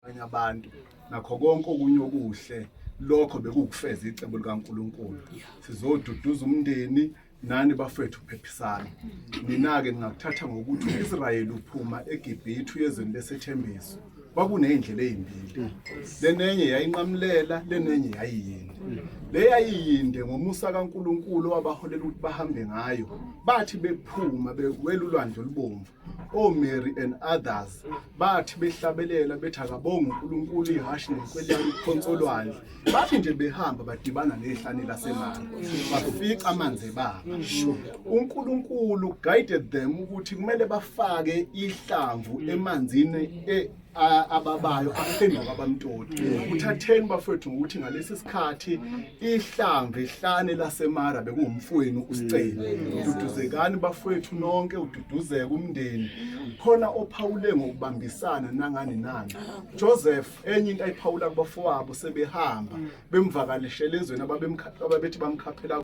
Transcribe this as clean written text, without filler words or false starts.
Abanye abantu nakho konke okunye okuhle, lokho bekuwukufeza icebo likaNkulunkulu. Sizoduduza umndeni nani bafethu, phephisani. Nina-ke ningakuthatha ngokuthi u-Israyeli uphuma eGibhithe uyezweni lesethembiso. Kwakuney'ndlela ey'mbili, lenenye yayinqamulela, lenenye yayiyinde. Le yayiyinde ngomusa kaNkulunkulu owabaholela ukuthi bahambe ngayo. Bathi bephuma bewela ulwandle olubomvu, oMary and others bathi behlabelela bethi akabonge uNkulunkulu, ihashi nenkweliyane ukuphonsa olwandle. Bathi nje behamba badibana nehlane laseMara, bafica amanzi ebaba. UNkulunkulu guided them ukuthi kumele bafake ihlamvu emanzini ababayo, aphenduka abamtoti. Uthatheni bafethu ngokuthi ngalesi sikhathi ihlamvu ihlane laseMara bekuwumfowenu uSicelo. Duduzekani bafowethu nonke, ududuzeke umndeni. Khona ophawule ngokubambisana nangani nani. Joseph enye into ayiphawula kubafowabo sebehamba bemvakalishela ezweni ababethi bamkhaphela.